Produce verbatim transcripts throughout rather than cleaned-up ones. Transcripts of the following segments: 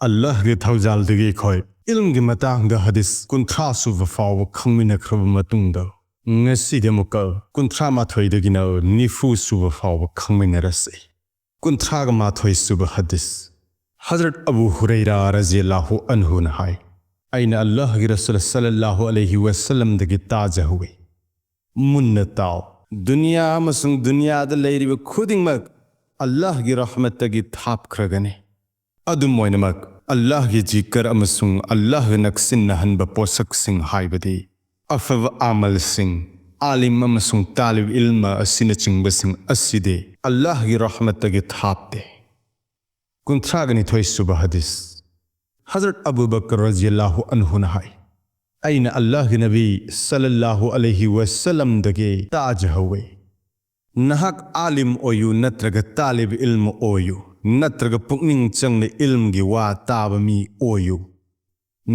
ꯑꯜꯂꯥꯍꯒꯤ ꯊꯧꯖꯥꯜꯗꯒꯤ ꯑꯩꯈꯣꯏ ꯏꯜꯝꯒꯤ ꯃꯇꯥꯡꯗ ꯍꯗꯤꯁ ꯀꯨꯟꯊ꯭ꯔꯥ ꯁꯨꯕ ꯐꯥꯎꯕ ꯈꯪꯃꯤꯟꯅꯈ꯭ꯔꯕ ꯃꯇꯨꯡꯗ, ꯉꯁꯤꯗꯤ ꯑꯃꯨꯛꯀ ꯀꯨꯟꯊ꯭ꯔꯥ ꯃꯥꯊꯣꯏꯗꯒꯤꯅ ꯅꯤꯐꯨ ꯁꯨꯕ ꯐꯥꯎꯕ ꯈꯪꯃꯤꯟꯅꯔꯁꯤ꯫ ꯀꯨꯟꯊ꯭ꯔꯥꯒ ꯃꯥꯊꯣꯏ ꯁꯨꯕ ꯍꯗꯤꯁ꯫ ꯍꯖꯔꯠ ꯑꯕꯨ ꯍꯨꯔꯩꯔꯥ ꯔꯖꯤꯌꯜꯂꯥꯍꯨ ꯑꯟꯍꯨꯅ ꯍꯥꯏ, ꯑꯩꯅ ꯑꯜꯂꯥꯍꯒꯤ ꯔꯁꯨꯜ ꯁꯜꯂꯜꯂꯥꯍꯨ ꯑꯂꯩꯍꯤ ꯋꯁꯜꯂꯝꯗꯒꯤ ꯇꯥꯖꯍꯧꯏ, ꯃꯨꯟꯅ ꯇꯥꯎ, ꯗꯨꯅꯤꯌꯥ ꯑꯃꯁꯨꯡ ꯗꯨꯅꯤꯌꯥꯗ ꯂꯩꯔꯤꯕ ꯈꯨꯗꯤꯡꯃꯛ ꯑꯜꯂꯥꯍꯒꯤ ꯔꯍꯃꯠꯇꯒꯤ ꯊꯥꯞꯈ꯭ꯔꯒꯅꯤ꯫ ꯑꯗꯨꯝ ꯑꯣꯏꯅꯃꯛ, ꯑꯜꯂꯥꯍꯒꯤ ꯖꯤꯀꯔ ꯑꯃꯁꯨꯡ ꯑꯜꯂꯥꯍꯒ ꯅꯛꯁꯤꯟꯅꯍꯟꯕ ꯄꯣꯠꯁꯛꯁꯤꯡ, ꯍꯥꯏꯕꯗꯤ ꯑꯐꯕ ꯑꯃꯜꯁꯤꯡ, ꯑꯥꯂꯤꯝ ꯑꯃꯁꯨꯡ ꯇꯥꯂꯤꯕ ꯏꯜꯃ ꯑꯁꯤꯅꯆꯤꯡꯕꯁꯤꯡ ꯑꯁꯤꯗꯤ ꯑꯜꯂꯥꯍꯒꯤ ꯔꯍꯃꯠꯇꯒꯤ ꯊꯥꯞꯇꯦ꯫ ꯀꯨꯟꯊ꯭ꯔꯥꯒ ꯅꯤꯊꯣꯏ ꯁꯨꯕ ꯍꯗꯤꯁ꯫ ꯍꯖꯔꯠ ꯑꯕꯨ ꯕꯀꯔ ꯔꯖꯤꯌꯜꯂꯥꯍꯨ ꯑꯟꯍꯨꯅ ꯍꯥꯏ, ꯑꯩꯅ ꯑꯜꯂꯥꯍꯒꯤ ꯅꯕꯤ ꯁꯜꯂꯜꯂꯥꯍꯨ ꯑꯂꯩꯍꯤ ꯋꯁꯜꯂꯝꯗꯒꯤ ꯇꯥꯖꯍꯧꯋꯤ, ꯅꯍꯥꯛ ꯑꯥꯂꯤꯝ ꯑꯣꯏꯌꯨ, ꯅꯠꯇ꯭ꯔꯒ ꯇꯥꯂꯤꯕ ꯏꯜꯃ ꯑꯣꯏꯌꯨ, ꯅꯠꯇ꯭ꯔꯒ ꯄꯨꯛꯅꯤꯡ ꯆꯪꯅ ꯏꯜꯝꯒꯤ ꯋꯥ ꯇꯥꯕ ꯃꯤ ꯑꯣꯏꯌꯨ,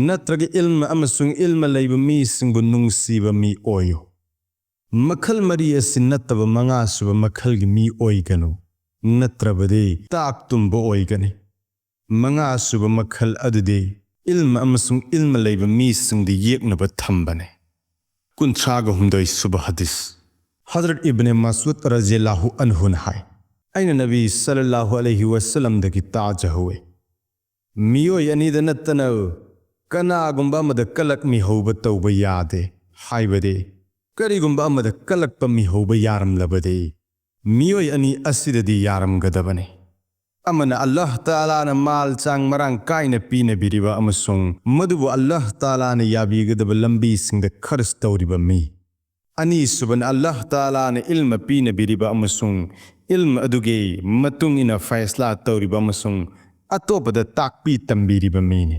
ꯅꯠꯇ꯭ꯔꯒ ꯏꯜꯃ ꯑꯃꯁꯨꯡ ꯏꯜꯃ ꯂꯩꯕ ꯃꯤꯁꯤꯡꯕꯨ ꯅꯨꯡꯁꯤꯕ ꯃꯤ ꯑꯣꯏꯌꯨ꯫ ꯃꯈꯜ ꯃꯔꯤ ꯑꯁꯤ ꯅꯠꯇꯕ ꯃꯉꯥꯁꯨꯕ ꯃꯈꯜꯒꯤ ꯃꯤ ꯑꯣꯏꯒꯅꯨ, ꯅꯠꯇ꯭ꯔꯕꯗꯤ ꯇꯥꯛ ꯇꯨꯝꯕ ꯑꯣꯏꯒꯅꯤ꯫ ꯃꯉꯥꯁꯨꯕ ꯃꯈꯜ ꯑꯗꯨꯗꯤ ꯏꯜꯃ ꯑꯃꯁꯨꯡ ꯏꯜꯃ ꯂꯩꯕ ꯃꯤꯁꯤꯡꯗ ꯌꯦꯛꯅꯕ ꯊꯝꯕꯅꯤ꯫ ꯀꯨꯟꯊ꯭ꯔꯥꯒ ꯍꯨꯝꯗꯣꯏ ꯁꯨꯕ ꯍꯗꯤꯁ꯫ ꯍꯖꯔꯠ ꯏꯕꯅꯦ ꯃꯁꯎꯗ ꯔꯖꯤꯌꯜꯂꯥꯍꯨ ꯑꯟꯍꯨꯅ ꯍꯥꯏ, ꯑꯩꯅ ꯅꯕꯤ ꯁꯜꯂꯜꯂꯥꯍꯨ ꯑꯂꯩꯍꯤ ꯋꯁꯜꯂꯝꯗꯒꯤ ꯇꯥꯖꯍꯧꯋꯤ, ꯃꯤꯑꯣꯏ ꯑꯅꯤꯗ ꯅꯠꯇꯅ ꯀꯅꯥꯒꯨꯝꯕ ꯑꯃꯗ ꯀꯂꯛ ꯃꯤꯍꯧꯕ ꯇꯧꯕ ꯌꯥꯗꯦ, ꯍꯥꯏꯕꯗꯤ ꯀꯔꯤꯒꯨꯝꯕ ꯑꯃꯗ ꯀꯂꯛꯄ ꯃꯤꯍꯧꯕ ꯌꯥꯔꯝꯂꯕꯗꯤ ꯃꯤꯑꯣꯏ ꯑꯅꯤ ꯑꯁꯤꯗꯗꯤ ꯌꯥꯔꯝꯒꯗꯕꯅꯤ꯫ ꯑꯃꯅ ꯑꯜꯂꯥꯍ ꯇꯥꯂꯥꯅ ꯃꯥꯜ ꯆꯥꯡ ꯃꯔꯥꯡ ꯀꯥꯏꯅ ꯄꯤꯅꯕꯤꯔꯤꯕ ꯑꯃꯁꯨꯡ ꯃꯗꯨꯕꯨ ꯑꯜꯂꯥꯍ ꯇꯥꯂꯥꯅ ꯌꯥꯕꯤꯒꯗꯕ ꯂꯝꯕꯤꯁꯤꯡꯗ ꯈꯔꯆ ꯇꯧꯔꯤꯕ ꯃꯤ꯫ ꯑꯅꯤꯁꯨꯕꯅ ꯑꯜꯂꯥꯍ ꯇꯥꯂꯥꯅ ꯏꯜꯃ ꯄꯤꯅꯕꯤꯔꯤꯕ ꯑꯃꯁꯨꯡ ꯏꯜꯃ ꯑꯗꯨꯒꯤ ꯃꯇꯨꯡ ꯏꯟꯅ ꯐꯩꯁꯂꯥ ꯇꯧꯔꯤꯕ ꯑꯃꯁꯨꯡ ꯑꯇꯣꯞꯄꯗ ꯇꯥꯛꯄꯤ ꯇꯝꯕꯤꯔꯤꯕ ꯃꯤꯅꯤ꯫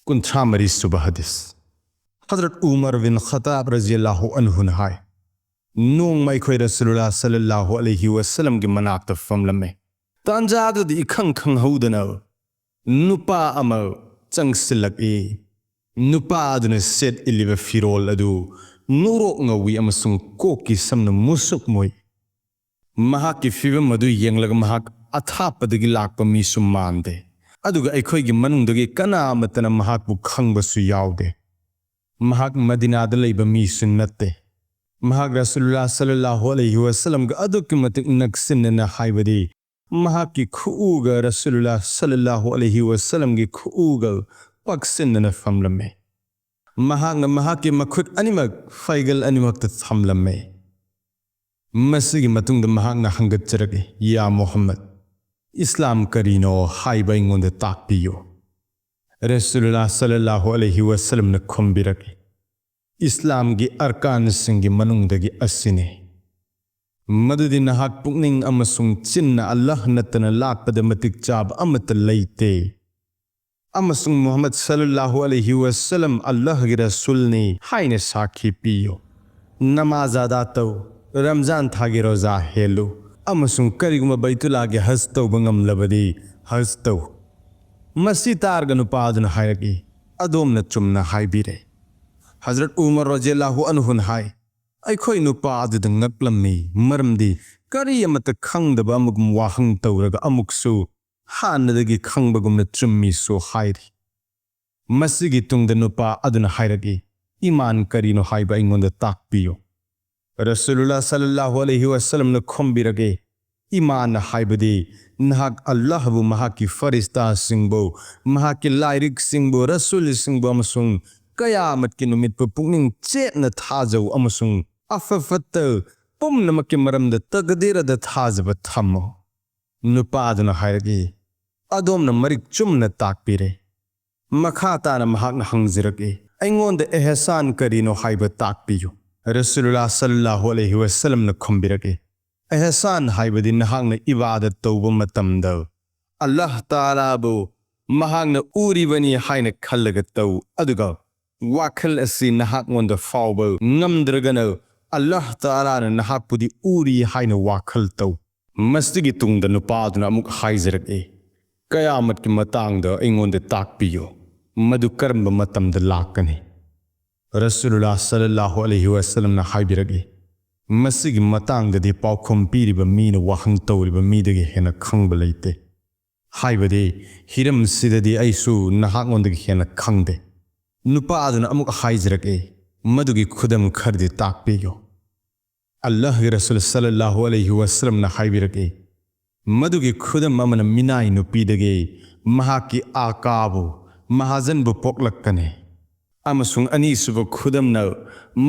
ꯀꯨꯟꯊ꯭ꯔꯥ ꯃꯔꯤ ꯁꯨꯕ ꯍꯗꯤꯁ꯫ ꯍꯖꯔꯠ ꯎꯃꯔ ꯕꯤꯟ ꯈꯠꯇꯥꯕ ꯔꯖꯤꯌꯜꯂꯥꯍꯨ ꯑꯟꯍꯨꯅ ꯍꯥꯏ, ꯅꯣꯡꯃ ꯑꯩꯈꯣꯏ ꯔꯁꯨꯂꯨꯜꯂꯥꯍ ꯁꯜꯂꯜꯂꯥꯍꯨ ꯑꯂꯩꯍꯤ ꯋꯁꯜꯂꯝꯒꯤ ꯃꯅꯥꯛꯇ ꯐꯝꯂꯝꯃꯤ꯫ ꯇꯥꯟꯖꯥꯗꯨꯗ ꯏꯈꯪ ꯈꯪꯍꯧꯗꯅ ꯅꯨꯄꯥ ꯑꯃ ꯆꯪꯁꯤꯜꯂꯛꯏ꯫ ꯅꯨꯄꯥ ꯑꯗꯨꯅ ꯁꯦꯠ-ꯏꯜꯂꯤꯕ ꯐꯤꯔꯣꯜ ꯑꯗꯨ ꯉꯧꯔꯣꯛ ꯉꯧꯏ ꯑꯃꯁꯨꯡ ꯀꯣꯛꯀꯤ ꯁꯝꯅ ꯃꯨꯁꯨꯛ ꯃꯨꯏ꯫ ꯃꯍꯥꯛꯀꯤ ꯐꯤꯚꯝ ꯑꯗꯨ ꯌꯦꯡꯂꯒ ꯃꯍꯥꯛ ꯑꯊꯥꯞꯄꯗꯒꯤ ꯂꯥꯛꯄ ꯃꯤꯁꯨ ꯃꯥꯟꯗꯦ꯫ ꯑꯗꯨꯒ ꯑꯩꯈꯣꯏꯒꯤ ꯃꯅꯨꯡꯗꯒꯤ ꯀꯅꯥ ꯑꯃꯠꯇꯅ ꯃꯍꯥꯛꯄꯨ ꯈꯪꯕꯁꯨ ꯌꯥꯎꯗꯦ꯫ ꯃꯍꯥꯛ ꯃꯗꯤꯅꯥꯗ ꯂꯩꯕ ꯃꯤꯁꯨ ꯅꯠꯇꯦ꯫ ꯃꯍꯥꯛ ꯔꯁꯨꯂꯨꯜꯂꯥꯍ ꯁꯜꯂꯜꯂꯥꯍꯨ ꯑꯂꯩꯍꯤ ꯋꯁꯜꯂꯝꯒ ꯑꯗꯨꯛꯀꯤ ꯃꯇꯤꯛ ꯅꯛꯁꯤꯟꯅꯅ, ꯍꯥꯏꯕꯗꯤ ꯃꯍꯥꯛꯀꯤ ꯈꯨꯎꯒ ꯔꯁꯨꯂꯨꯜꯂꯥꯍ ꯁꯜꯂꯜꯂꯥꯍꯨ ꯑꯂꯩꯍꯤ ꯋꯁꯜꯂꯝꯒꯤ ꯈꯨꯎꯒ ꯄꯛꯁꯤꯟꯅꯅ ꯐꯝꯂꯝꯃꯤ꯫ ꯃꯍꯥꯛꯅ ꯃꯍꯥꯛꯀꯤ ꯃꯈꯨꯠ ꯑꯅꯤꯃꯛ ꯐꯩꯒꯜ ꯑꯅꯤꯃꯛꯇ ꯊꯝꯂꯝꯃꯤ꯫ ꯃꯁꯤꯒꯤ ꯃꯇꯨꯡꯗ ꯃꯍꯥꯛꯅ ꯍꯪꯒꯠꯆꯔꯛꯏ, "ꯌꯥ ꯃꯨꯍꯝꯃꯗ, ꯏꯁꯂꯥꯝ ꯀꯔꯤꯅꯣ ꯍꯥꯏꯕ ꯑꯩꯉꯣꯟꯗ ꯇꯥꯛꯄꯤꯌꯨ"꯫ ꯔꯁꯨꯂꯨꯜꯂꯥꯍ ꯁꯜꯂꯜꯂꯥꯍꯨ ꯑꯂꯩꯍꯤ ꯋꯁꯜꯂꯝꯅ ꯈꯨꯝꯕꯤꯔꯛꯏ, "ꯏꯁꯂꯥꯝꯒꯤ ꯑꯔꯀꯥꯟꯁꯤꯡꯒꯤ ꯃꯅꯨꯡꯗꯒꯤ ꯑꯁꯤꯅꯤ, ꯃꯗꯨꯗꯤ ꯅꯍꯥꯛ ꯄꯨꯛꯅꯤꯡ ꯑꯃꯁꯨꯡ ꯆꯤꯟꯅ ꯑꯜꯂꯥꯍ ꯅꯠꯇꯅ ꯂꯥꯠꯄꯗ ꯃꯇꯤꯛ ꯆꯥꯕ ꯑꯃꯠꯇ ꯂꯩꯇꯦ, ꯑꯃꯁꯨꯡ ꯃꯨꯍꯝꯃꯗ ꯁꯜꯂꯜꯂꯥꯍꯨ ꯑꯂꯩꯍꯤ ꯋꯁꯜꯂꯝ ꯑꯜꯂꯥꯍꯒꯤ ꯔꯁꯨꯜꯅꯤ ꯍꯥꯏꯅ ꯁꯥꯈꯤ ꯄꯤꯌꯨ꯫ ꯅꯃꯥꯖ ꯑꯗꯥ ꯇꯧ, ꯔꯝꯖꯥꯟ ꯊꯥꯒꯤ ꯔꯣꯖꯥ ꯍꯦꯜꯂꯨ, ꯑꯃꯁꯨꯡ ꯀꯔꯤꯒꯨꯝꯕ ꯕꯩꯇꯨꯜꯂꯥꯒꯤ ꯍꯖ ꯇꯧꯕ ꯉꯝꯂꯕꯗꯤ ꯍꯖ ꯇꯧ"꯫ ꯃꯁꯤ ꯇꯥꯔꯒ ꯅꯨꯄꯥ ꯑꯗꯨꯅ ꯍꯥꯏꯔꯛꯏ, "ꯑꯗꯣꯝꯅ ꯆꯨꯝꯅ ꯍꯥꯏꯕꯤꯔꯦ"꯫ ꯍꯖꯔꯠ ꯎꯃꯔ ꯔꯣꯖꯤꯌꯜꯂꯥꯍꯨ ꯑꯟꯍꯨꯅ ꯍꯥꯏ, "ꯑꯩꯈꯣꯏ ꯅꯨꯄꯥ ꯑꯗꯨꯗ ꯉꯛꯂꯝꯃꯤ, ꯃꯔꯝꯗꯤ ꯀꯔꯤ ꯑꯃꯠꯇ ꯈꯪꯗꯕ ꯑꯃꯒꯨꯝ ꯋꯥꯍꯪ ꯇꯧꯔꯒ ꯑꯃꯨꯛꯁꯨ ꯍꯥꯟꯅꯗꯒꯤ ꯈꯪꯕꯒꯨꯝꯅ ꯆꯨꯝꯃꯤꯁꯨ ꯍꯥꯏꯔꯤ"꯫ ꯃꯁꯤꯒꯤ ꯇꯨꯡꯗ ꯅꯨꯄꯥ ꯑꯗꯨꯅ ꯍꯥꯏꯔꯛꯏ, "ꯏꯃꯥꯟ ꯀꯔꯤꯅꯣ ꯍꯥꯏꯕ ꯑꯩꯉꯣꯟꯗ ꯇꯥꯛꯄꯤꯌꯨ"꯫ ꯔꯁꯨꯂꯨꯜꯂꯥꯍ ꯁꯜꯂꯜꯂꯥꯍꯨ ꯑꯂꯩꯍꯤ ꯋꯁꯜꯂꯝꯅ ꯈꯨꯝꯕꯤꯔꯛꯏ, "ꯏꯃꯥꯟ ꯍꯥꯏꯕꯗꯤ ꯅꯍꯥꯛ ꯑꯜꯂꯥꯍꯕꯨ, ꯃꯍꯥꯛꯀꯤ ꯐꯔꯤꯁꯇꯥꯁꯤꯡꯕꯨ, ꯃꯍꯥꯛꯀꯤ ꯂꯥꯏꯔꯤꯛꯁꯤꯡꯕꯨ, ꯔꯁꯨꯜꯁꯤꯡꯕꯨ ꯑꯃꯁꯨꯡ ꯀꯌꯥꯃꯠꯀꯤ ꯅꯨꯃꯤꯠꯄꯨ ꯄꯨꯛꯅꯤꯡ ꯆꯦꯠꯅ ꯊꯥꯖꯧ ꯑꯃꯁꯨꯡ ꯑꯐ ꯐꯠꯇ ꯄꯨꯝꯅꯃꯛꯀꯤ ꯃꯔꯝꯗ ꯇꯛꯗꯤꯔ ꯑꯗ ꯊꯥꯖꯕ ꯊꯝꯃꯨ"꯫ ꯅꯨꯄꯥ ꯑꯗꯨꯅ ꯍꯥꯏꯔꯛꯏ, "ꯑꯗꯣꯝꯅ ꯃꯔꯤꯛ ꯆꯨꯝꯅ ꯇꯥꯛꯄꯤꯔꯦ"꯫ ꯃꯈꯥ ꯇꯥꯅ ꯃꯍꯥꯛꯅ ꯍꯪꯖꯔꯛꯏ, "ꯑꯩꯉꯣꯟꯗ ꯑꯦꯍꯁꯥꯟ ꯀꯔꯤꯅꯣ ꯍꯥꯏꯕ ꯇꯥꯛꯄꯤꯌꯨ"꯫ ꯔꯁꯨꯂꯨꯜꯂꯥꯍ ꯁꯜꯂꯜꯂꯥꯍꯨ ꯑꯂꯩꯍꯤ ꯋꯁꯜꯂꯝꯅ ꯈꯨꯝꯕꯤꯔꯛꯏ, "ꯑꯦꯍꯁꯥꯟ ꯍꯥꯏꯕꯗꯤ ꯅꯍꯥꯛꯅ ꯏꯕꯥꯗꯠ ꯇꯧꯕ ꯃꯇꯝꯗ ꯑꯜꯂꯥꯍ ꯇꯥꯂꯥꯕꯨ ꯃꯍꯥꯛꯅ ꯎꯔꯤꯕꯅꯤ ꯍꯥꯏꯅ ꯈꯜꯂꯒ ꯇꯧ, ꯑꯗꯨꯒ ꯋꯥꯈꯜ ꯑꯁꯤ ꯅꯍꯥꯛꯉꯣꯟꯗ ꯐꯥꯎꯕ ꯉꯝꯗ꯭ꯔꯒꯅ ꯑꯜꯂꯥꯍ ꯇꯥꯂꯥꯅ ꯅꯍꯥꯛꯄꯨꯗꯤ ꯎꯔꯤ ꯍꯥꯏꯅ ꯋꯥꯈꯜ ꯇꯧ"꯫ ꯃꯁꯤꯒꯤ ꯇꯨꯡꯗ ꯅꯨꯄꯥ ꯑꯗꯨꯅ ꯑꯃꯨꯛ ꯍꯥꯏꯖꯔꯛꯏ, "ꯀꯌꯥꯃꯠꯀꯤ ꯃꯇꯥꯡꯗ ꯑꯩꯉꯣꯟꯗ ꯇꯥꯛꯄꯤꯌꯨ, ꯃꯗꯨ ꯀꯔꯝꯕ ꯃꯇꯝꯗ ꯂꯥꯛꯀꯅꯤ?" ꯔꯁꯨꯂꯨꯜꯂꯥꯍ ꯁꯜꯂꯜꯂꯥꯍꯨ ꯑꯂꯩꯍꯤ ꯋꯁꯜꯂꯝꯅ ꯍꯥꯏꯕꯤꯔꯛꯏ, "ꯃꯁꯤꯒꯤ ꯃꯇꯥꯡꯗꯗꯤ ꯄꯥꯎꯈꯨꯝ ꯄꯤꯔꯤꯕ ꯃꯤꯅ ꯋꯥꯍꯪ ꯇꯧꯔꯤꯕ ꯃꯤꯗꯒꯤ ꯍꯦꯟꯅ ꯈꯪꯕ ꯂꯩꯇꯦ"꯫ ꯍꯥꯏꯕꯗꯤ, ꯍꯤꯔꯝꯁꯤꯗꯗꯤ ꯑꯩꯁꯨ ꯅꯍꯥꯛꯉꯣꯟꯗꯒꯤ ꯍꯦꯟꯅ ꯈꯪꯗꯦ꯫ ꯅꯨꯄꯥ ꯑꯗꯨꯅ ꯑꯃꯨꯛ ꯍꯥꯏꯖꯔꯛꯏ, ꯃꯗꯨꯒꯤ ꯈꯨꯗꯝ ꯈꯔꯗꯤ ꯇꯥꯛꯄꯤꯌꯨ꯫ ꯑꯜꯂꯥꯍꯒꯤ ꯔꯁꯨꯜ ꯁꯜꯂꯜꯂꯥꯍꯨ ꯑꯂꯩꯍꯤ ꯋꯥꯁꯂꯝꯅ ꯍꯥꯏꯕꯤꯔꯛꯏ, ꯃꯗꯨꯒꯤ ꯈꯨꯗꯝ ꯑꯃꯅ ꯃꯤꯅꯥꯏ ꯅꯨꯄꯤꯗꯒꯤ ꯃꯍꯥꯛꯀꯤ ꯑꯥꯀꯥꯕꯨ, ꯃꯍꯥꯖꯟꯕꯨ ꯄꯣꯛꯂꯛꯀꯅꯤ, ꯑꯃꯁꯨꯡ ꯑꯅꯤꯁꯨꯕ ꯈꯨꯗꯝꯅ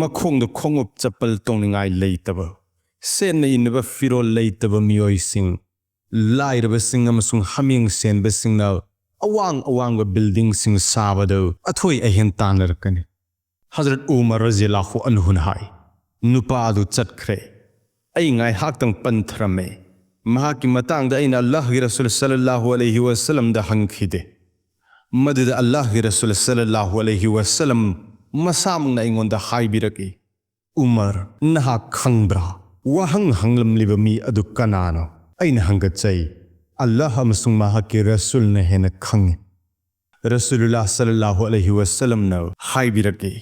ꯃꯈꯣꯡꯗ ꯈꯣꯡꯎꯞ ꯆꯄꯜ ꯇꯣꯡꯅꯤꯡꯉꯥꯏ ꯂꯩꯇꯕ, ꯁꯦꯠꯅ ꯏꯟꯅꯕ ꯐꯤꯔꯣꯜ ꯂꯩꯇꯕ ꯃꯤꯑꯣꯏꯁꯤꯡ, ꯂꯥꯏꯔꯕꯁꯤꯡ ꯑꯃꯁꯨꯡ ꯍꯥꯃꯦꯡ ꯁꯦꯟꯕꯁꯤꯡꯅ ꯑꯋꯥꯡ ꯑꯋꯥꯡꯕ ꯕꯤꯜꯗꯤꯡꯁꯤꯡ ꯁꯥꯕꯗ ꯑꯊꯣꯏ ꯑꯍꯦꯟ ꯇꯥꯟꯅꯔꯛꯀꯅꯤ꯫ ꯍꯖꯔꯠ ꯎꯃꯔ ꯔꯖꯤꯌꯜꯂꯥꯍꯨ ꯑꯟꯍꯨꯅ ꯍꯥꯏ, ꯅꯨꯄꯥ ꯑꯗꯨ ꯆꯠꯈ꯭ꯔꯦ꯫ ꯑꯩ ꯉꯥꯏꯍꯥꯛꯇꯪ ꯄꯟꯊꯔꯝꯃꯦ꯫ ꯃꯍꯥꯛꯀꯤ ꯃꯇꯥꯡꯗ ꯑꯩꯅ ꯑꯜꯂꯥꯍꯒꯤ ꯔꯁꯨꯜ ꯁꯜꯂꯜꯂꯥꯍꯨ ꯑꯂꯩꯍꯤ ꯋꯥꯁꯂꯝꯗ ꯍꯪꯈꯤꯗꯦ꯫ ꯃꯗꯨꯗ ꯑꯜꯂꯥꯍꯒꯤ ꯔꯁꯨꯜ ꯁꯜꯂꯜꯂꯥꯍꯨ ꯑꯂꯩꯍꯤ ꯋꯥꯁꯂꯝ ꯃꯁꯥꯃꯛꯅ ꯑꯩꯉꯣꯟꯗ ꯍꯥꯏꯕꯤꯔꯛꯏ, "ꯎꯃꯔ, ꯅꯍꯥꯛ ꯈꯪꯕ꯭ꯔꯥ? ꯋꯥꯍꯪ ꯍꯪꯂꯝꯂꯤꯕ ꯃꯤ ꯑꯗꯨ ꯀꯅꯥꯅꯣ?" ꯑꯩꯅ ꯍꯪꯒꯠꯆꯩ, "ꯑꯜꯂꯥꯍ ꯑꯃꯁꯨꯡ ꯃꯍꯥꯛꯀꯤ ꯔꯁꯨꯜꯅ ꯍꯦꯟꯅ ꯈꯪꯏ꯫" ꯔꯁꯨꯂꯨꯜꯂꯥꯍ ꯁꯜꯂꯜꯂꯥꯍꯨ ꯑꯂꯩꯍꯤ ꯋꯥꯁꯂꯝꯅ ꯍꯥꯏꯕꯤꯔꯛꯏ,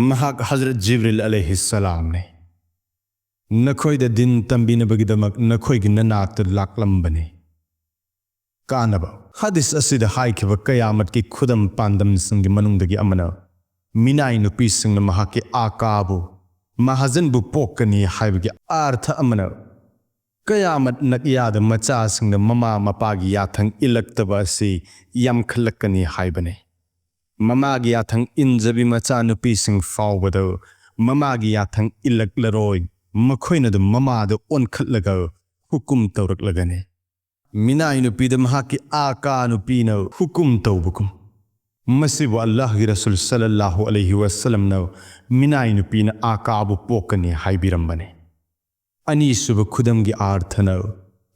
"ꯃꯍꯥꯛ ꯍꯖꯔꯠ ꯖꯤꯕ꯭ꯔꯤꯜ ꯑꯂꯩꯍꯤ ꯁꯂꯥꯝꯅꯤ꯫ ꯅꯈꯣꯏꯗ ꯗꯤꯟ ꯇꯝꯕꯤꯅꯕꯒꯤꯗꯃꯛ ꯅꯈꯣꯏꯒꯤ ꯅꯅꯥꯛꯇ ꯂꯥꯛꯂꯝꯕꯅꯤ꯫" ꯀꯥꯟꯅꯕ꯫ ꯍꯗꯤꯁ ꯑꯁꯤꯗ ꯍꯥꯏꯈꯤꯕ ꯀꯌꯥꯃꯠꯀꯤ ꯈꯨꯗꯝ ꯄꯥꯟꯗꯝꯁꯤꯡꯒꯤ ꯃꯅꯨꯡꯗꯒꯤ ꯑꯃꯅ ꯃꯤꯅꯥꯏ ꯅꯨꯄꯤꯁꯤꯡꯅ ꯃꯍꯥꯛꯀꯤ ꯑꯥꯀꯥꯕꯨ, ꯃꯍꯥꯖꯟꯕꯨ ꯄꯣꯛꯀꯅꯤ ꯍꯥꯏꯕꯒꯤ ꯑꯥꯔꯊ ꯑꯃꯅ ꯀꯌꯥꯃꯠ ꯅꯛꯌꯥꯗ ꯃꯆꯥꯁꯤꯡꯅ ꯃꯃꯥ ꯃꯄꯥꯒꯤ ꯌꯥꯊꯪ ꯏꯜꯂꯛꯇꯕ ꯑꯁꯤ ꯌꯥꯝꯈꯠꯂꯛꯀꯅꯤ ꯍꯥꯏꯕꯅꯤ꯫ ꯃꯃꯥꯒꯤ ꯌꯥꯊꯪ ꯏꯟꯖꯕꯤ ꯃꯆꯥꯅꯨꯄꯤꯁꯤꯡ ꯐꯥꯎꯕꯗ ꯃꯃꯥꯒꯤ ꯌꯥꯊꯪ ꯏꯜꯂꯛꯂꯔꯣꯏ, ꯃꯈꯣꯏꯅ ꯑꯗꯨꯝ ꯃꯃꯥꯗ ꯑꯣꯟꯈꯠꯂꯒ ꯍꯨꯀꯨꯝ ꯇꯧꯔꯛꯂꯒꯅꯤ꯫ ꯃꯤꯅꯥꯏ ꯅꯨꯄꯤꯗ ꯃꯍꯥꯛꯀꯤ ꯑꯥꯀꯥ ꯅꯨꯄꯤꯅ ꯍꯨꯀꯨꯝ ꯇꯧꯕꯒꯨꯝ꯫ ꯃꯁꯤꯕꯨ ꯑꯜꯂꯥꯍꯒꯤ ꯔꯁꯨꯜ ꯁꯜꯂꯜꯂꯥꯍꯨ ꯑꯂꯩꯍꯤ ꯋꯥꯁꯂꯝꯅ ꯃꯤꯅꯥꯏ ꯅꯨꯄꯤꯅ ꯑꯥꯀꯥꯕꯨ ꯄꯣꯛꯀꯅꯤ ꯍꯥꯏꯕꯤꯔꯝꯕꯅꯤ꯫ ꯑꯅꯤꯁꯨꯕ ꯈꯨꯗꯝꯒꯤ ꯑꯥꯔꯊꯅ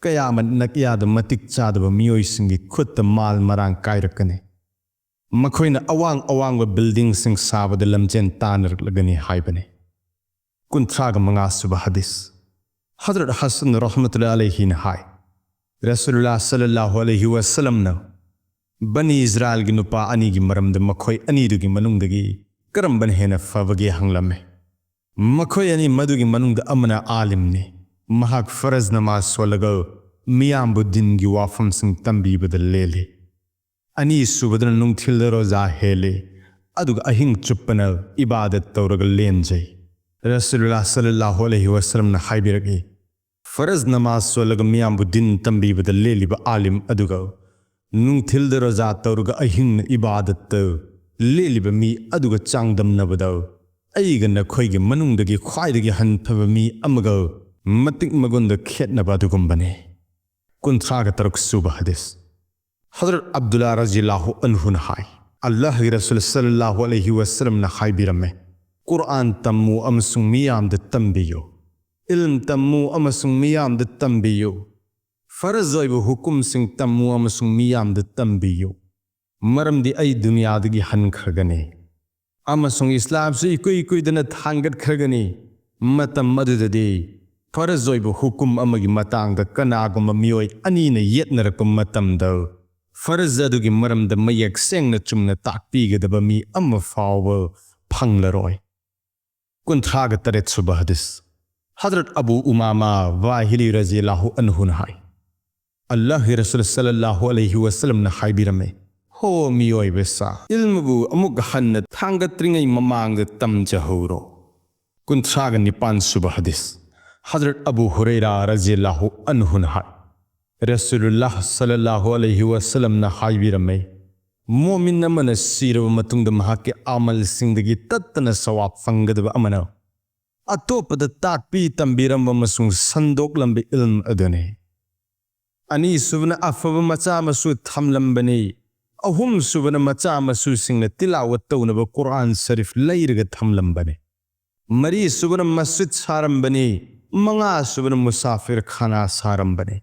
ꯀꯌꯥꯃꯠ ꯅꯛꯌꯥꯗ ꯃꯇꯤꯛ ꯆꯥꯗꯕ ꯃꯤꯑꯣꯏꯁꯤꯡꯒꯤ ꯈꯨꯠꯇ ꯃꯥꯜ ꯃꯔꯥꯡ ꯀꯥꯏꯔꯛꯀꯅꯤ꯫ ꯃꯈꯣꯏꯅ ꯑꯋꯥꯡ ꯑꯋꯥꯡꯕ ꯕꯤꯜꯗꯤꯡꯁꯤꯡ ꯁꯥꯕꯗ ꯂꯝꯖꯦꯟ ꯇꯥꯟꯅꯔꯛꯂꯒꯅꯤ ꯍꯥꯏꯕꯅꯤ꯫ ꯀꯨꯟꯊ꯭ꯔꯥꯒ ꯃꯉꯥꯁꯨꯕ ꯍꯗꯤꯁ꯫ ꯍꯖꯔꯠ ꯍꯁꯟ ꯔꯍꯃꯇꯨꯜꯂꯥꯍꯤ ꯑꯂꯩꯍꯤꯅ ꯍꯥꯏ, ꯔꯁꯨꯂꯨꯜꯂꯥꯍ ꯁꯜꯂꯜꯂꯥꯍꯨ ꯑꯂꯩꯍꯤ ꯋꯥꯁꯂꯝꯅ ꯕꯅꯤ ꯏꯁꯔꯥꯏꯜꯒꯤ ꯅꯨꯄꯥ ꯑꯅꯤꯒꯤ ꯃꯔꯝꯗ ꯃꯈꯣꯏ ꯑꯅꯤꯗꯨꯒꯤ ꯃꯅꯨꯡꯗꯒꯤ ꯀꯔꯝꯕꯅ ꯍꯦꯟꯅ ꯐꯕꯒꯦ ꯍꯪꯂꯝꯃꯤ꯫ ꯃꯈꯣꯏ ꯑꯅꯤ ꯃꯗꯨꯒꯤ ꯃꯅꯨꯡꯗ ꯑꯃꯅ ꯑꯥꯂꯤꯝꯅꯤ꯫ ꯃꯍꯥꯛ ꯐꯔꯖ ꯅꯃꯥꯖ ꯁꯣꯜꯂꯒ ꯃꯤꯌꯥꯝꯕꯨ ꯗꯤꯟꯒꯤ ꯋꯥꯐꯝꯁꯤꯡ ꯇꯝꯕꯤꯕꯗ ꯂꯦꯜꯂꯤ꯫ ꯑꯅꯤꯁꯨꯕꯗꯅ ꯅꯨꯡꯊꯤꯜꯗ ꯔꯣꯖꯥ ꯍꯦꯜꯂꯤ, ꯑꯗꯨꯒ ꯑꯍꯤꯡ ꯆꯨꯞꯄꯅ ꯏꯕꯥꯗꯠ ꯇꯧꯔꯒ ꯂꯦꯟꯖꯩ꯫ ꯔꯁꯨꯂꯨꯜꯂꯥꯍ ꯁꯜꯂꯜꯂꯥꯍꯨ ꯑꯂꯩꯍꯤ ꯋꯁꯜꯂꯝꯅ ꯍꯥꯏꯕꯤꯔꯛꯏ, ꯐꯔꯖ ꯅꯃꯥꯖ ꯁꯣꯜꯂꯒ ꯃꯤꯌꯥꯝꯕꯨ ꯗꯤꯟ ꯇꯝꯕꯤꯕꯗ ꯂꯦꯜꯂꯤꯕ ꯑꯥꯂꯤꯝ ꯑꯗꯨꯒ ꯅꯨꯡꯊꯤꯜꯗ ꯔꯣꯖꯥ ꯇꯧꯔꯒ ꯑꯍꯤꯡꯅ ꯏꯕꯥꯗꯠꯇ ꯂꯦꯜꯂꯤꯕ ꯃꯤ ꯑꯗꯨꯒ ꯆꯥꯡꯗꯝꯅꯕꯗ, ꯑꯩꯒ ꯅꯈꯣꯏꯒꯤ ꯃꯅꯨꯡꯗꯒꯤ ꯈ꯭ꯋꯥꯏꯗꯒꯤ ꯍꯟꯊꯕ ꯃꯤ ꯑꯃꯒ ꯃꯇꯤꯛ ꯃꯒꯨꯟꯗ ꯈꯦꯠꯅꯕ ꯑꯗꯨꯒꯨꯝꯕꯅꯤ꯫ ꯀꯨꯟꯊ꯭ꯔꯥꯒ ꯇꯔꯨꯛ ꯁꯨꯕ ꯍꯗꯤꯁ꯫ ꯍꯖꯔꯠ ꯑꯕꯗꯨꯜꯂꯥ ꯔꯖꯤꯌꯜꯂꯥꯍꯨ ꯑꯟꯍꯨꯅ ꯍꯥꯏ, ꯑꯜꯂꯥꯍꯒꯤ ꯔꯁꯨꯜ ꯁꯜꯂꯜꯂꯥꯍꯨ ꯑꯂꯩꯍꯤ ꯋꯁꯜꯂꯝꯅ ꯍꯥꯏꯕꯤꯔꯝꯃꯦ, "ꯀꯨꯔꯑꯥꯟ ꯇꯝꯃꯨ ꯑꯃꯁꯨꯡ ꯃꯤꯌꯥꯝꯗ ꯇꯝꯕꯤꯌꯨ꯫ ꯏꯜꯝ ꯇꯝꯃꯨ ꯑꯃꯁꯨꯡ ꯃꯤꯌꯥꯝꯗ ꯇꯝꯕꯤꯌꯨ꯫ ꯐꯔꯖ ꯑꯣꯏꯕ ꯍꯨꯀꯨꯝꯁꯤꯡ ꯇꯝꯃꯨ ꯑꯃꯁꯨꯡ ꯃꯤꯌꯥꯝꯗ ꯇꯝꯕꯤꯌꯨ꯫ ꯃꯔꯝꯗꯤ ꯑꯩ ꯗꯨꯅꯤꯌꯥꯗꯒꯤ ꯍꯟꯈ꯭ꯔꯒꯅꯤ ꯑꯃꯁꯨꯡ ꯏꯁꯂꯥꯝꯁꯨ ꯏꯀꯨꯏ ꯀꯨꯏꯗꯅ ꯊꯥꯡꯒꯠꯈ꯭ꯔꯒꯅꯤ꯫ ꯃꯇꯝ ꯑꯗꯨꯗꯗꯤ ꯐꯔꯖ ꯑꯣꯏꯕ ꯍꯨꯀꯨꯝ ꯑꯃꯒꯤ ꯃꯇꯥꯡꯗ ꯀꯅꯥꯒꯨꯝꯕ ꯃꯤꯑꯣꯏ ꯑꯅꯤꯅ ꯌꯦꯠꯅꯔꯛꯄ ꯃꯇꯝꯗ, ꯐꯔꯖ ꯑꯗꯨꯒꯤ ꯃꯔꯝꯗ ꯃꯌꯦꯛ ꯁꯦꯡꯅ ꯆꯨꯝꯅ ꯇꯥꯛꯄꯤꯒꯗꯕ ꯃꯤ ꯑꯃ ꯐꯥꯎꯕ ꯐꯪꯂꯔꯣꯏ"꯫ ꯀꯨꯟꯊ꯭ꯔꯥꯒ ꯇꯔꯦꯠ ꯁꯨꯕ ꯍꯗꯤꯁ꯫ ꯍꯖꯔꯠ ꯑꯕꯨ ꯎꯃꯥꯃꯥ ꯋꯥꯍꯤꯂꯤ ꯔꯖꯤꯌꯜꯂꯥꯍꯨ ꯑꯟꯍꯨꯅ ꯍꯥꯏ, ꯑꯜꯂꯥꯍꯒꯤ ꯔꯁꯨꯜ ꯁꯜꯂꯜꯂꯥꯍꯨ ꯑꯂꯩꯍꯤ ꯋꯁꯜꯂꯝꯅ ꯍꯥꯏꯕꯤꯔꯝꯃꯤ, "ꯍꯣ ꯃꯤꯑꯣꯏꯕꯁꯥ, ꯏꯜꯃꯕꯨ ꯑꯃꯨꯛ ꯍꯟꯅ ꯊꯥꯡꯒꯠꯇ꯭ꯔꯤꯉꯩ ꯃꯃꯥꯡꯗ ꯇꯝꯖꯍꯧꯔꯣ"꯫ ꯀꯨꯟꯊ꯭ꯔꯥꯒ ꯅꯤꯄꯥꯟ ꯁꯨꯕ ꯍꯗꯤꯁ꯫ ꯍꯖꯔꯠ ꯑꯕꯨ ꯍꯨꯔꯩꯔꯥ ꯔꯖꯤꯌꯜꯂꯥꯍꯨ ꯑꯟꯍꯨꯅ ꯍꯥꯏ, ꯔꯁꯨꯂꯨꯜꯂꯥꯍ ꯁꯜꯂꯜꯂꯥꯍꯨ ꯑꯂꯩꯍꯤ ꯋꯁꯜꯂꯝꯅ ꯍꯥꯏꯕꯤꯔꯝꯃꯤ, "ꯃꯣꯃꯤꯟ ꯑꯃꯅ ꯁꯤꯔꯕ ꯃꯇꯨꯡꯗ ꯃꯍꯥꯛꯀꯤ ꯑꯃꯜꯁꯤꯡꯗꯒꯤ ꯇꯠꯇꯅ ꯁꯋꯥꯕ ꯐꯪꯒꯗꯕ ꯑꯃꯅ ꯑꯇꯣꯞꯄꯗ ꯇꯥꯛꯄꯤ ꯇꯝꯕꯤꯔꯝꯕ ꯑꯃꯁꯨꯡ ꯁꯟꯗꯣꯛꯂꯝꯕ ꯏꯜꯝ ꯑꯗꯨꯅꯤ꯫ ꯑꯅꯤꯁꯨꯕꯅ ꯑꯐꯕ ꯃꯆꯥ ꯃꯁꯨ ꯊꯝꯂꯝꯕꯅꯤ꯫ ꯑꯍꯨꯝꯁꯨꯕꯅ ꯃꯆꯥ ꯃꯁꯨꯁꯤꯡꯅ ꯇꯤꯂꯥꯋꯠ ꯇꯧꯅꯕ ꯀꯨꯔꯑꯥꯟ ꯁꯔꯤꯐ ꯂꯩꯔꯒ ꯊꯝꯂꯝꯕꯅꯤ꯫ ꯃꯔꯤꯁꯨꯕꯅ ꯃꯁꯖꯤꯗ ꯁꯥꯔꯝꯕꯅꯤ꯫ ꯃꯉꯥꯁꯨꯕꯅ ꯃꯨꯁꯥꯐꯤꯔ ꯈꯥꯅꯥ ꯁꯥꯔꯝꯕꯅꯤ꯫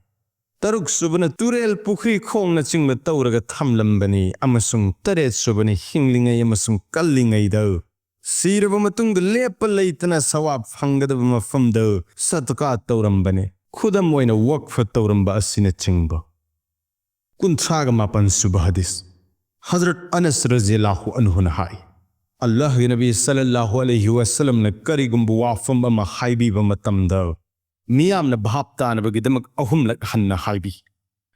ꯇꯔꯨꯛꯁꯨꯕꯅ ꯇꯨꯔꯦꯜ, ꯄꯨꯈ꯭ꯔꯤ, ꯈꯣꯡꯅꯆꯤꯡꯕ ꯇꯧꯔꯒ ꯊꯝꯂꯝꯕꯅꯤ꯫ ꯑꯃꯁꯨꯡ ꯇꯔꯦꯠꯁꯨꯕꯅ ꯍꯤꯡꯂꯤꯉꯩ ꯑꯃꯁꯨꯡ ꯀꯜꯂꯤꯉꯩꯗ ꯁꯤꯔꯕ ꯃꯇꯨꯡꯗ ꯂꯦꯞꯄ ꯂꯩꯇꯅ ꯁꯋꯥꯕ ꯐꯪꯒꯗꯕ ꯃꯐꯝꯗ ꯁꯗꯀꯥ ꯇꯧꯔꯝꯕꯅꯤ, ꯈꯨꯗꯝ ꯑꯣꯏꯅ ꯋꯛꯐ ꯇꯧꯔꯝꯕ ꯑꯁꯤꯅꯆꯤꯡꯕ"꯫ ꯀꯨꯟꯊ꯭ꯔꯥꯒ ꯃꯥꯄꯟ ꯁꯨꯕ ꯍꯗꯤꯁ꯫ ꯍꯖꯔꯠ ꯑꯅꯁ ꯔꯖꯤꯌꯜꯂꯥꯍꯨ ꯑꯟꯍꯨꯅ ꯍꯥꯏ, ꯑꯜꯂꯥꯍꯒꯤ ꯅꯕꯤ ꯁꯜꯂꯜꯂꯥꯍꯨ ꯑꯂꯩꯍꯤ ꯋꯁꯜꯂꯝꯅ ꯀꯔꯤꯒꯨꯝꯕ ꯋꯥꯐꯝ ꯑꯃ ꯍꯥꯏꯕꯤꯕ ꯃꯇꯝꯗ, ꯃꯤꯌꯥꯝꯅ ꯚꯥꯞ ꯇꯥꯅꯕꯒꯤꯗꯃꯛ ꯑꯍꯨꯝꯂꯛ ꯍꯟꯅ ꯍꯥꯏꯕꯤ꯫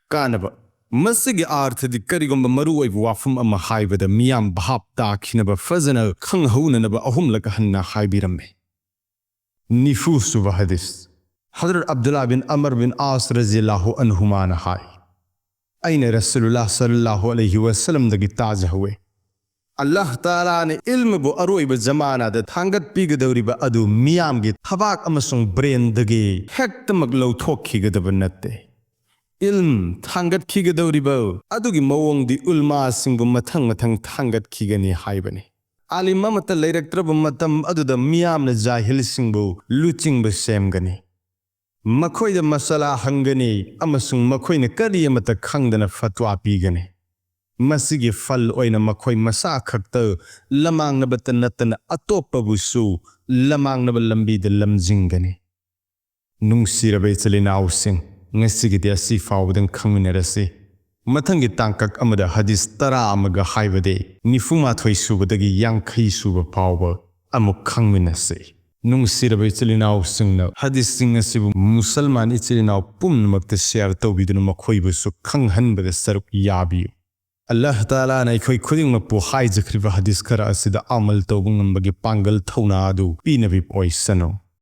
ꯀꯥꯟꯅꯕ꯫ ꯃꯁꯤꯒꯤ ꯑꯥꯔꯊꯗꯤ ꯀꯔꯤꯒꯨꯝꯕ ꯃꯔꯨꯑꯣꯏꯕ ꯋꯥꯐꯝ ꯑꯃ ꯍꯥꯏꯕꯗ ꯃꯤꯌꯥꯝ ꯚꯥꯞ ꯇꯥꯈꯤꯅꯕ ꯐꯖꯅ ꯈꯪꯍꯧꯅꯅꯕ ꯑꯍꯨꯝꯂꯛ ꯍꯟꯅ ꯍꯥꯏꯕꯤꯔꯝꯃꯤ꯫ ꯅꯤꯐꯨ ꯁꯨꯕ ꯍꯗꯤꯁ꯫ ꯍꯖꯔꯠ ꯑꯕꯗꯨꯜꯂꯥ ꯕꯤꯟ ꯑꯃꯔ ꯕꯤꯟ ꯑꯥꯁ ꯔꯖꯤꯌꯜꯂꯥꯍꯨ ꯑꯟꯍꯨꯃꯥꯅ ꯍꯥꯏ, ꯑꯩꯅ ꯔꯁꯨꯂꯨꯜꯂꯥꯍ ꯁꯜꯂꯜꯂꯥꯍꯨ ꯑꯂꯩꯍꯤ ꯋꯁꯜꯂꯝꯗꯒꯤ ꯇꯥꯖꯍꯧꯋꯦ, ꯑꯜꯂꯥꯍ ꯇꯥꯂꯥꯅ ꯏꯜꯃꯕꯨ ꯑꯔꯣꯏꯕ ꯖꯃꯥꯅꯥꯗ ꯊꯥꯡꯒꯠꯄꯤꯒꯗꯧꯔꯤꯕ ꯑꯗꯨ ꯃꯤꯌꯥꯝꯒꯤ ꯊꯕꯥꯛ ꯑꯃꯁꯨꯡ ꯕ꯭ꯔꯦꯟꯗꯒꯤ ꯍꯦꯛꯇꯃꯛ ꯂꯧꯊꯣꯛꯈꯤꯒꯗꯕ ꯅꯠꯇꯦ꯫ ꯏꯜꯝ ꯊꯥꯡꯒꯠꯈꯤꯒꯗꯧꯔꯤꯕ ꯑꯗꯨꯒꯤ ꯃꯑꯣꯡꯗꯤ ꯎꯜꯃꯥꯁꯤꯡꯕꯨ ꯃꯊꯪ ꯃꯊꯪ ꯊꯥꯡꯒꯠꯈꯤꯒꯅꯤ ꯍꯥꯏꯕꯅꯤ꯫ ꯑꯥꯂꯤꯝ ꯑꯃꯠꯇ ꯂꯩꯔꯛꯇ꯭ꯔꯕ ꯃꯇꯝ ꯑꯗꯨꯗ ꯃꯤꯌꯥꯝꯅ ꯖꯥꯍꯤꯜꯁꯤꯡꯕꯨ ꯂꯨꯆꯤꯡꯕ ꯁꯦꯝꯒꯅꯤ꯫ ꯃꯈꯣꯏꯗ ꯃꯁꯂꯥ ꯍꯪꯒꯅꯤ ꯑꯃꯁꯨꯡ ꯃꯈꯣꯏꯅ ꯀꯔꯤ ꯑꯃꯠꯇ ꯈꯪꯗꯅ ꯐꯠꯋꯥ ꯄꯤꯒꯅꯤ꯫ ꯃꯁꯤꯒꯤ ꯐꯜ ꯑꯣꯏꯅ ꯃꯈꯣꯏ ꯃꯁꯥ ꯈꯛꯇ ꯂꯃꯥꯡꯅꯕꯇ ꯅꯠꯇꯅ ꯑꯇꯣꯞꯄꯕꯨꯁꯨ ꯂꯃꯥꯡꯅꯕ ꯂꯝꯕꯤꯗ ꯂꯝꯖꯤꯡꯒꯅꯤ꯫ ꯅꯨꯡꯁꯤꯔꯕ ꯏꯆꯤꯜ ꯏꯅꯥꯎꯁꯤꯡ, ꯉꯁꯤꯒꯤꯗꯤ ꯑꯁꯤ ꯐꯥꯎꯕꯗꯪ ꯈꯪꯃꯤꯟꯅꯔꯁꯤ꯫ ꯃꯊꯪꯒꯤ ꯇꯥꯡꯀꯛ ꯑꯃꯗ ꯍꯗꯤꯁ ꯇꯔꯥ ꯑꯃꯒ ꯍꯥꯏꯕꯗꯤ ꯅꯤꯐꯨ ꯃꯥꯊꯣꯏ ꯁꯨꯕꯗꯒꯤ ꯌꯥꯡꯈꯩ ꯁꯨꯕ ꯐꯥꯎꯕ ꯑꯃꯨꯛ ꯈꯪꯃꯤꯟꯅꯁꯤ꯫ ꯅꯨꯡꯁꯤꯔꯕ ꯏꯆꯤꯜ ꯏꯅꯥꯎꯁꯤꯡꯅ ꯍꯗꯤꯁꯁꯤꯡ ꯑꯁꯤꯕꯨ ꯃꯨꯁꯜꯃꯥꯟ ꯏꯆꯤꯜ ꯏꯅꯥꯎ ꯄꯨꯝꯅꯃꯛꯇ ꯁꯤꯌꯥꯔ ꯇꯧꯕꯤꯗꯨꯅ ꯃꯈꯣꯏꯕꯨꯁꯨ ꯈꯪꯍꯟꯕꯗ ꯁꯔꯨꯛ ꯌꯥꯕꯤꯌꯨ꯫ ꯑꯜꯂꯥꯍ ꯇꯥꯂꯥꯅ ꯑꯩꯈꯣꯏ ꯈꯨꯗꯤꯡꯃꯛꯄꯨ ꯍꯥꯏꯖꯈ꯭ꯔꯤꯕ ꯍꯗꯤꯁ ꯈꯔ ꯑꯁꯤꯗ ꯑꯃꯜ ꯇꯧꯕ ꯉꯝꯕꯒꯤ ꯄꯥꯡꯒꯜ ꯊꯧꯅꯥ ꯑꯗꯨ ꯄꯤꯅꯕꯤ ꯑꯣꯏꯁꯅꯨ꯫